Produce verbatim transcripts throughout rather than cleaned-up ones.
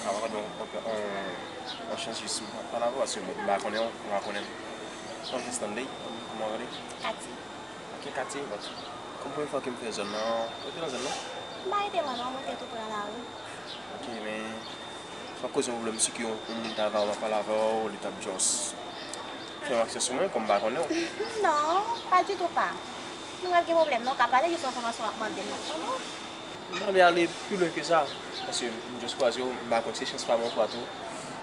Ka akòde w yon, yon, yon chans jis m pale avè w, paske m pa konnen w, m pa konnen m. Mwen se Stanley, kòman w rele? Katy. Ok, Katy, but, kòm premye fwa ke m fè zòn nan, ou te nan zòn nan? M pa rete lwen non, mwen te tou pre lari. Ok, men, m ap koze yon pwoblèm, si ke yon, yon moun ta va w, m ap pale avè w, li t ap just fè yon aksyon sou mwen, kòm m pa konnen w. Non, pa ditou pa. Nou pa gen pwoblèm non, w ka pale, jis yon enfòmasyon w ap mande m, w ap mande w. M ta vle ale pi lwen ke sa, paske m just kwaze w, m pa konn si se chans pa m yon fwa tou.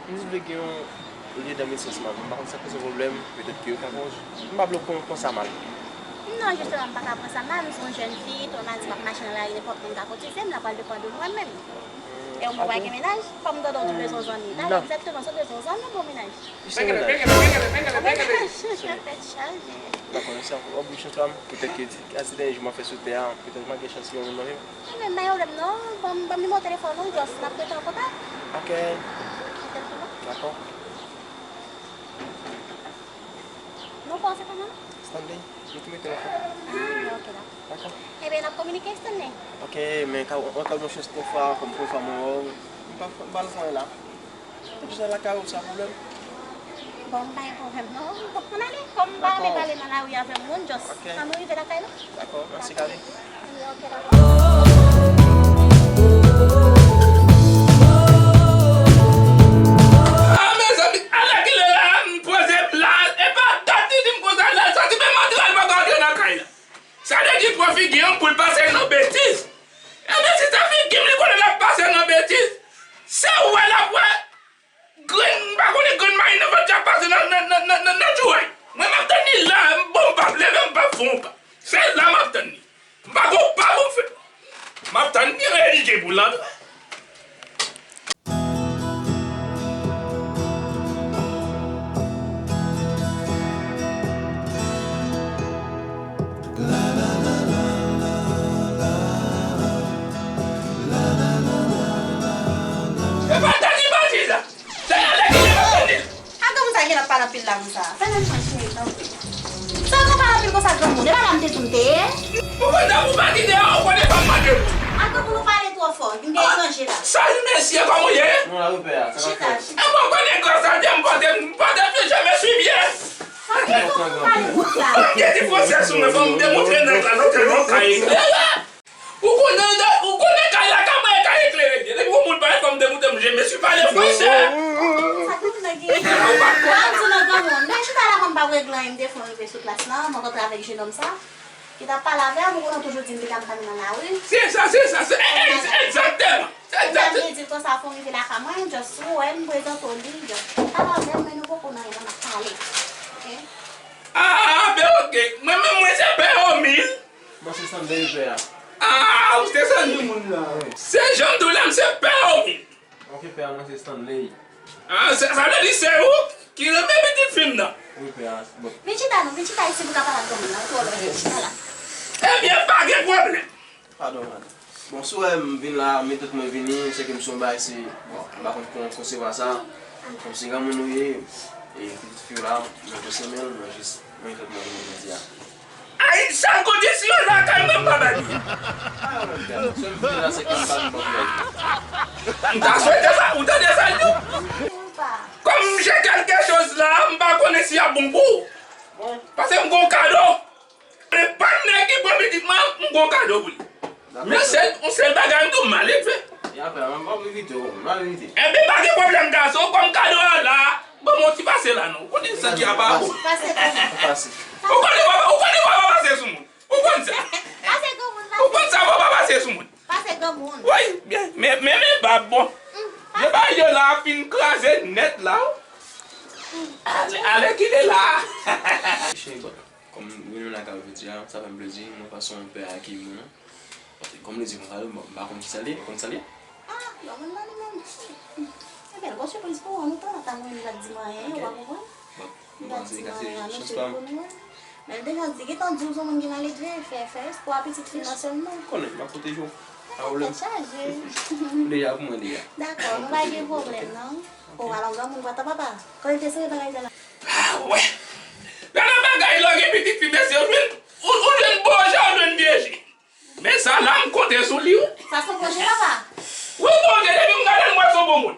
M di vle gen yon lye dan mesye ansanm avè w, m pa konn sa k poze pwoblèm, petèt ke yo ka konn, m pa vle w pran, pran sa mal. Non, jisteman, m pa ka pran sa mal, m se yon jèn fi, tou m a di m ap mache nan lari, nenpòt moun ka kotize m, l ap pral depann de mwen menm. E w mwen pa gen mennaj, kòm m tande w di w bezwen yon zanmi, dayè egzakteman, si w bezwen yon zanmi oubyen yon mennaj? Jis yon mennaj. Yon mennaj, tèt chaje. Dakò, mèsi anpil. W ap di chans pa m, petèt ke ti, a ti dènye jou m ap fè sou tè a, petèt m a gen chans gen yon moun nan vi m. Ebyen, pa gen pwoblèm non. Ban m, ban m nimewo telefòn ou, just n ap rete an kontak. Ok. Nimewo telefòn ou? Dakò. Non pa w se kòman? Stanley, m tou mete l ankò. Ah, ok, dakò. Dakò. Ebyen, n ap kominike, Stanley. Ok, men ka, w ka ban m chans yon fwa, kòm premye fwa mwen wè w, m pa, m pa al fè anyen la. Ou jis al lakay ou, sa pwoblèm? Bon, m pa gen pwoblèm non. Bon, ann ale. Kòm m pa renmen pale nan lari avè moun, just ann nou rive lakay nou. Dakò, mèsi, Katy. Wi, ok, dakò. Ah, mezanmi, alèkile la, m poze m la, e pa dat li di m konsa, lè l soti, menm antre, l poko antre nan kay la. Sa vle di pran figi an pou l pase nan betiz. Ebyen, si se figi m li konnen l ap pase nan betiz, se wè l ap wè. Grenn, m pa konnen grenn mayi nan vant li ap pase nan, nan, nan, nan, nan, nan djouway. Mwen, m ap tann li la, m bon, m p ap leve, m p ap fè yon pa. Se la m ap tann li. M pa gon pa pou m fè. M ap tann li, e li gen pou l antre. E pa tande batiz la. Se alèkile m ap tande l. A granmoun sa ki ap pale anpil la konsa. Fè menm jan cheri, tanpri. Sa w ka pale anpil konsa granmoun? E pa la m te di w m te ye? Ou konn sa pou pa kite a, ou konnen fò m mande pou. A granmoun ou pale twò fò, m te etranje la. Saj mesye, kòman w ye? Mwen la wi pè a, sa k ap fèt? Chita, chita. E mwen konnen gras a Dye m pote, m pote pye je me suis bien. Sa ki fò pou pale konsa? Fò m gen ti fransè sou mwen, fò m demontre nèg la non tèlman w ka eklere. Ou konnen, ou konnen kay la ka mwen ka eklere byen. Depi yon moun parèt fò m demoute m je me suis parlé français. Sa tout nèg gen. Ou pa t konn. Nan di nan granmoun. Men chita la mwen m pa regle anyen, m te fè yon rive sou plas la, m rankontre avèk jenòm sa ki t ap pale avè m, ou konnen w toujou di m te ka m pale nan lari. Se sa, se sa, se egzakteman. Se egzakteman. Di l konsa fò m rive lakay mwen, just ou wè m prezante w li, just pale avè m, men nou poko nan anyen, n ap pale. Ok? Ah, ben ok. Mwen menm mwen se pè Omil. Mwen se Stanley pè a. Ah, ou se Stanley. Ki moun la, wi? Se jan m di w la, m se pè Omil. Ok, pè a, mwen se Stanley. Ah, sa, sa vle di se ou ki renmen pitit fi m nan? Wi, pè a. Bon. Vin chita non, vin chita isit pou ka pale ak granmoun nan, ou twò lwen, vin chita la. Ebyen, pa gen pwoblèm. Padon, madanm. Bon, si w wè m vin la, men tèt mwen vini, se ke m se yon bagay, se, bon, m pa konn kòman konsevwa sa. Kòm se granmoun ou ye, e pitit fi w la, mwen pran senmen l, mwen jis, mwen tèt mwen vini jodi a. Ay, sa kote si yo lakay mwen pa bay. M ta swete sa, ou tande sa l di w? Kòm j'ai quelque chose la, m pa konnen si y ap bon pou ou. Paske m gon kado. E pa nèg ki pran pitit mwen, m gon kado pou li. Men sèl, yon sèl bagay m di w, m al envite. Ya, frè, m ap envite w, m al envite. Enben, pa gen pwoblèm, gason, kòm kado a la, ban m yon ti pase la, non. Ou konnen sa ki apa. Pase, pase. Ou konnen papa, ou konnen papa pase sou moun. Ou konn sa. Pase granmoun, pase. Ou konn sa, papa pase sou moun. Pase granmoun. Wi, byen, men, men, men bab, bon. Mm, pase. Yo ba yo la fin kraze nèt la. Ale, ale, kile la. Cheri, bon. Kòm m vin lakay ou jodi a, sa fè m plezi, mwen fason pè a akeyi mwen an. Paske kòm li di konsa, m pa konn kisa li ye, ou konn kisa li ye? Ah, yon moun nan li menm. Ebyen, l gon sipriz pou ou, nou tann ata mwen, li pa t di mwen anyen, ou pa konprann? Bon, m panse li ka se chans pa m. Men l deja di, gentan di w se yon moun ki maledve, fè, fè espwa pitit fi nan sèlman. Konnen, m ap pwoteje w. Pa pwoblèm. Tèt chaje. Deja pou mwen deja. Dakò, nou pa gen pwoblèm, non. Ou pa yon granmoun, pa ta papa. Konnen te sere bagay sa la. Ah, wè. Gade bagay lè w gen pitit fi, mesye, ou jwenn, ou, ou jwenn bon je, ou jwenn vye je. Men sa la, m konte sou li, wi. Sa se bon je, papa? Wi, bon je, depi m gade l, m wè se yon bon moun.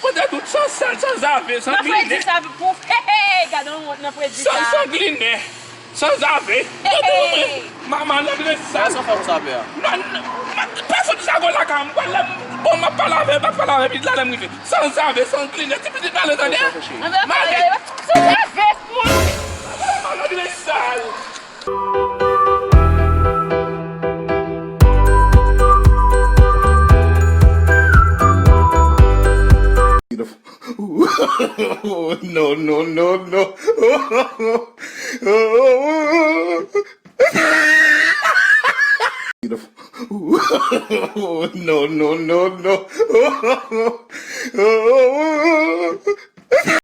Pote tout san sèl, san zave, san glinè. Nan fredi sa pou. Hey, hey, gade yon wont nan fredi sa. San, san glinè. San zave. Hey, hey. Manman nan grenn sal. Sa fè konsa pè a. Non, non, pa fout zago lakay mwen. Bon, m ap pale avè, m ap pale avè pitit la lè m rive. San zave, san glinè, ti pitit male tande. Male. San zave, moun. No, no, no, no. No, no, no, no.